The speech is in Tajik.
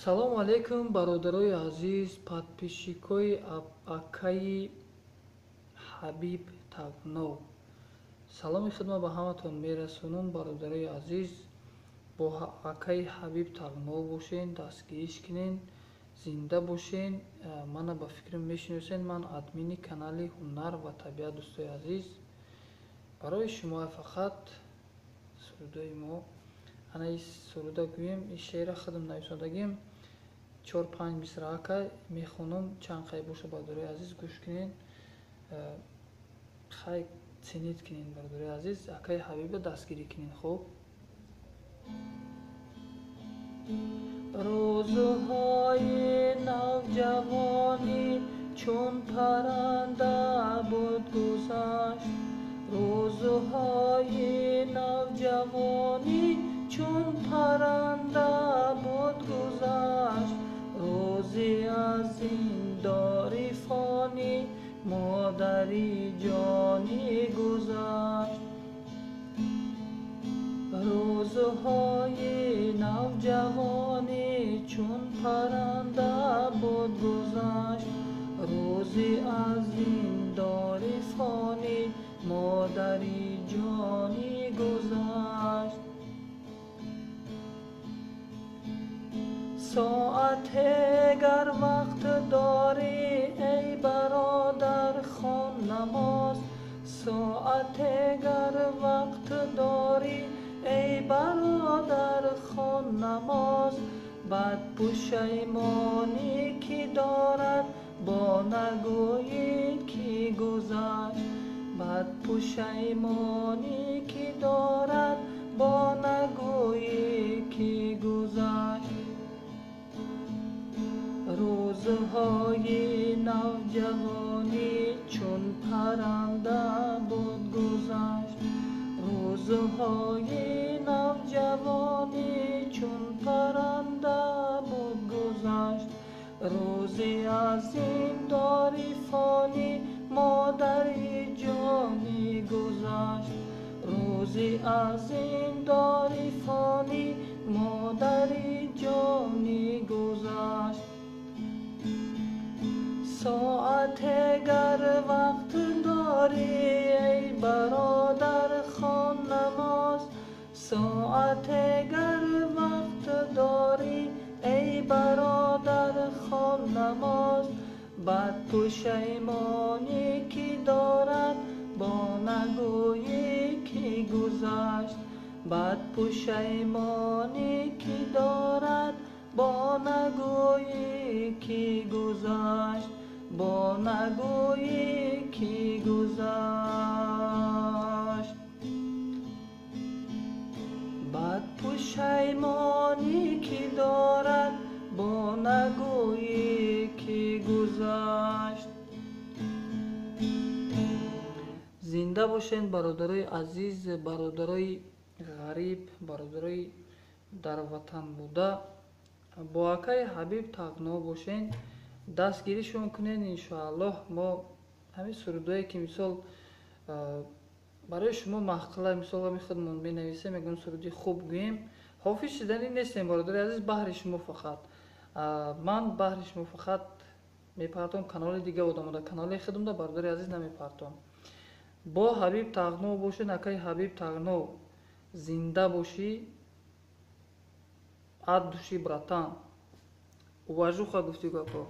Салому алейкум, бародарои азиз, подписчикои акаи Ҳабиб Тағнов. Саломи хидмат ба ҳаматон мерасонам, бародарои азиз. Бо акаи Ҳабиб Тағнов бошен, дастгириш кунен, зинда бошен. Мана ба фикрам мешиносен, ман админи канали Ҳунар ва табиат, дӯстои азиз. Барои шумо фақат сурудои мо, ана ин суруда гӯем, ин шеъра худам нависондагим, 4-5 мисраака мехонам, чанд қай боша, бародарои азиз, гӯш кунен, хай ценить кунен, бародарои азиз, акаи Ҳабиба дастгирӣ кунен. Хуб, рӯзҳои навҷавонӣ чун паранда буд гузашт, рӯзҳои навҷавонӣ чун паранда буд гузашт, рӯзе аз ин дори фонӣ модари ҷонӣ гузашт. Рӯзҳои навҷавонӣ чун паранда буд гузашт, рӯзе аз ин дори фонӣ модари ҷонӣ гузашт. Соате гар вақт дорӣ, эй бародар, хон намоз, соате гар вақт дорӣ, эй бародар, хон намоз, бад пушаймонӣ ки дорад, бо нагӯӣ ки гузашт, бад пушаймонӣ ки дорад, бо нагӯӣ ки гузашт. Рӯзҳои навҷавонӣ чун паранда буд гузашт, рӯзҳои навҷавонӣ чун паранда буд гузашт, рӯзе аз ин дори фонӣ модари ҷонӣ гузашт, рӯзе аз ин дори фонӣ модари ҷонӣ гузашт. Соате гар вақт дорӣ, эй бародар, хон намоз, соате гар вақт дорӣ, эй бародар, хон намоз, бад пушаймонӣ ки дорад, бо нагӯӣ ки гузашт, бад пушаймонӣ ки дорад, бо нагӯӣ ки гузашт, бо нагӯӣ ки гузашт. Бад пушаймонӣ ки дорад, бо нагӯӣ ки гузашт. Зинда бошен, бародарои азиз, бародарои ғариб, бародарои дар ватан буда. Бо акаи Ҳабиб Тағнов бошен, дастгиришон кунен, иншоаллоҳ. Мо ҳамин сурудое ки мисол барои шумо маҳқила, мисол ҳамин худмон менависем, мегӯем суруди хуб гӯем, ҳофиз шиданӣ нестем, бародари азиз, баҳри шумо фақат. Ман баҳри шумо фақат мепартом канали дига одамода, канали худмда, бародари азиз, намепартом. Бо Ҳабиб Тағнов бошен, акаи Ҳабиб Тағнов, зинда бошӣ, от души, братан, уважуха гуфтӣ гапо.